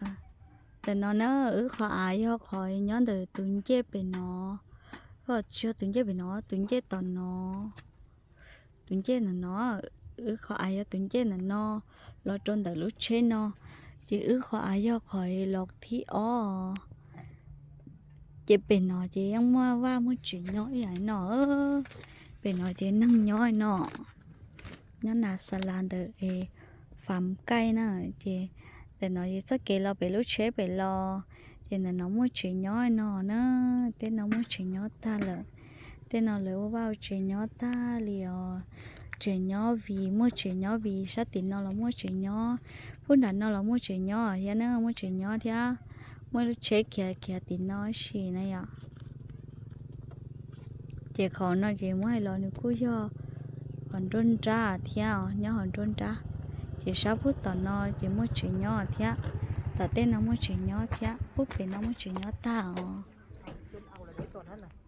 Ntawm no na, wb qhov av yog qhov nyob ntawm tus ncej pem no, tsis yog tus ncej pem no, tus ncej tom no, tus ncej ntawm no, wb qhov av yog tus ncej ntawm no los rau ntawm lub tsheb no, ces wb qhov av yog qhov los thib ob. Ces pem no ces yeej muaj vaj muaj tsev nyob ib yam no. Pem no ces neeg nyob no, nyob nas xa las ntawm es fam kaij na. Ces ntawm no ces txoj kev los pem lub tsheb pem los, ces ntawm no muaj tsev nyob no na. Tej no muaj tsev nyob tag lawm. Tej no lawv ua vaj ua tsev nyob tag li os. Tsev nyob vim, muaj tsev nyob vim, sab tim no los muaj tsev nyob, pub nram no los muaj tsev nyob thiab na, muaj tsev nyob thiab. Muaj lub tsheb khiav khiav tim no si na yom. Ces qhov no ces muab hais los nws kuj yog hauv nruab nrab thiab os, nyob hauv nruab nrab. Ces sab pub tom no ces muaj tsev nyob thiab, tom tej no muaj tsev nyob thiab, pub pem no muaj tsev nyob tag os.